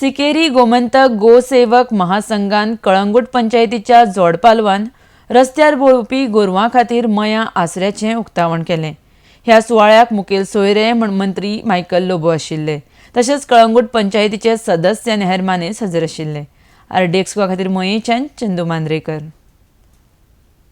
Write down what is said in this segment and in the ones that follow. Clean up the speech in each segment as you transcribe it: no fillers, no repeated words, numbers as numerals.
सिकेरी गोमंतक गोसेवक महासंघान कळंगूट पंचायतीच्या जोडपालवान रस्त्यार भोंवपी गोरवां खातीर मयां आसऱ्याचें उक्तावण केलें. ह्या सुवाळ्याक मुखेल सोयरे म्हूण मंत्री मायकल लोबो आशिल्ले. तशेंच कळंगूट पंचायतीचे सदस्य आनी हेर मानेस्त हजर आशिल्ले. आरडीएक्स खातीर मयेच्यान चंदू मांद्रेकर.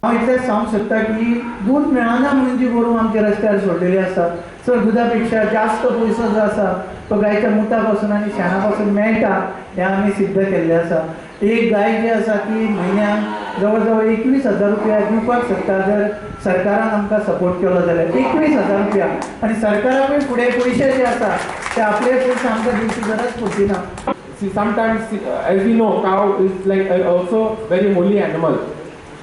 हांव इतलेंच सांगूंक सोदता की दूद मेळना म्हणून जी गोरवां आमच्या रस्त्यार सोडलेली आसा, चड दुदा पेक्षा जास्त पयसो जो आसा तो गायच्या मुता पासून आनी शेणा पासून मेळटा हें आमी सिद्ध केल्लें आसा. एक गाय जी आसा ती म्हयन्याक जवळ जवळ 21,000 रुपया दिवपाक शकता, जर सरकारान आमकां सपोर्ट केलो जाल्यार. 21,000 रुपया. आनी सरकाराकूय फुडें पयशे जे आसा ते आपले पयशे आमकां दिवची गरज पडची ना. See, sometimes, as we know, cow is like also very holy animal.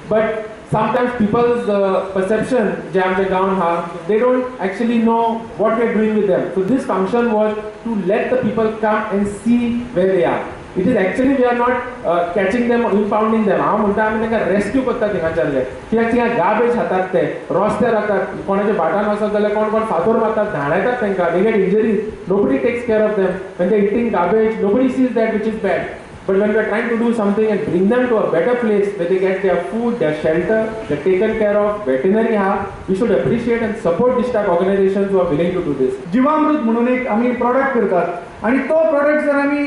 But sometimes people's perception, जे आमच्या गांवान आहा, they don't actually know what we are doing with them. So this function was to let the people come and see where they are. It is actually we are not catching them or impounding them. हांव म्हणटा, आमी तांकां rescue करता थिंगाच्यानले, कित्याक थिंगा garbage खातात ते, रस्त्यार वतात, कोणाच्या भाटान वचत जाल्यार कोण कोण फातोर मारतात, धाडायतात तांकां. They get injuries, nobody takes care of them. When they eating garbage, nobody sees that, which is bad. But when we are trying to do something and bring them to a better place where they get their food, their shelter, they're taken care of, veterinary हा, we should appreciate and support this type of organizations who are willing to do this. जिवामृत म्हणून एक आमी product करतात आणि तो product जर आमी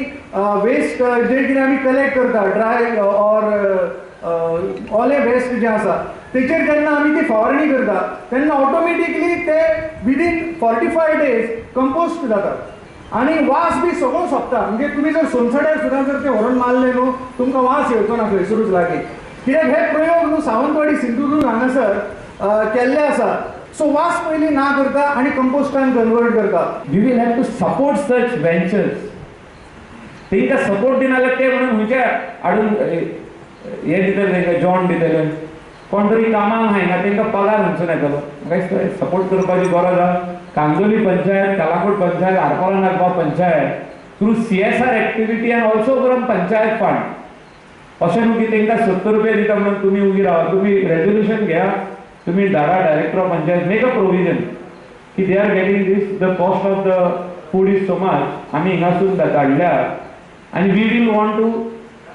waste जे कितें आमी कलेक्ट करता, ड्राय ऑर ओले वेस्ट जे आसा, तेचेर जेन्ना आमी ती फवारणी करता तेन्ना ऑटोमॅटिकली ते विदीन 45 डेज कंपोस्ट जातात आनी वास बी सगळो सोंपता. म्हणजे तुमी जर सोनसड्यार सुद्दां जर ते व्हरून मारले न्हू, तुमकां वास येवचो ना खंयसरूच लागीं, कित्याक हे प्रयोग न्हू सावंतवाडी, सिंधुदुर्ग हांगासर केल्ले आसा. सो वास पयलीं ना करता आनी कंपोस्टान कन्वर्ट करता. We will have to support such ventures. तांकां सपोर्ट दिना जाल्यार ते म्हणून खंयचे हाडून हे दितले, तांकां जॉन दितले? कोण तरी कामाक आहा, तांकां पगार खंयसून येतलो? म्हाका दिसता सपोर्ट करपाची गरज आहा. Candolim panchayat, Calangute panchayat, Arpora नागपा panchayat through CSR activity and also from panchayat fund. अशें न्हू की तांकां 70 रुपया दिता म्हणून तुमी उगी रावा. तुमी रेजोल्युशन घेया, तुमी धाडा, director of panchayat make a provision की they are getting this, the cost of the food is so much, आमी हिंगासून धाडल्या आनी we will want to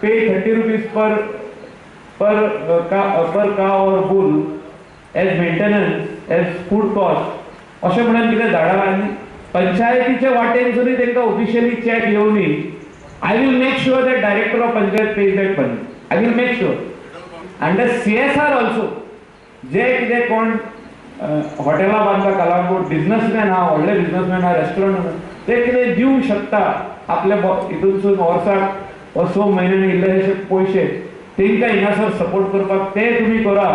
pay ₹30 per cow or bull as maintenance, as food cost, अशें म्हणून कितें धाडा आनी पंचायतीच्या वाटेन सुद्दां तांकां ऑफिशियली चॅक येवनी. I will make sure that director of panchayat pays that money. I will make sure. Under CSR also, जे कितें कोण हॉटेलां बांदता कलांगूट, बिझनसमॅन आहा, व्हडले बिझनसमॅन आहा, रेस्टॉरंट आहा, ते कितें दिवंक शकता आपल्या हितूनसून वर्साक वा 6 म्हयन्यांनी इल्लेशे पयशे तेंकां हिंगासर सपोर्ट करपाक, ते तुमी करा.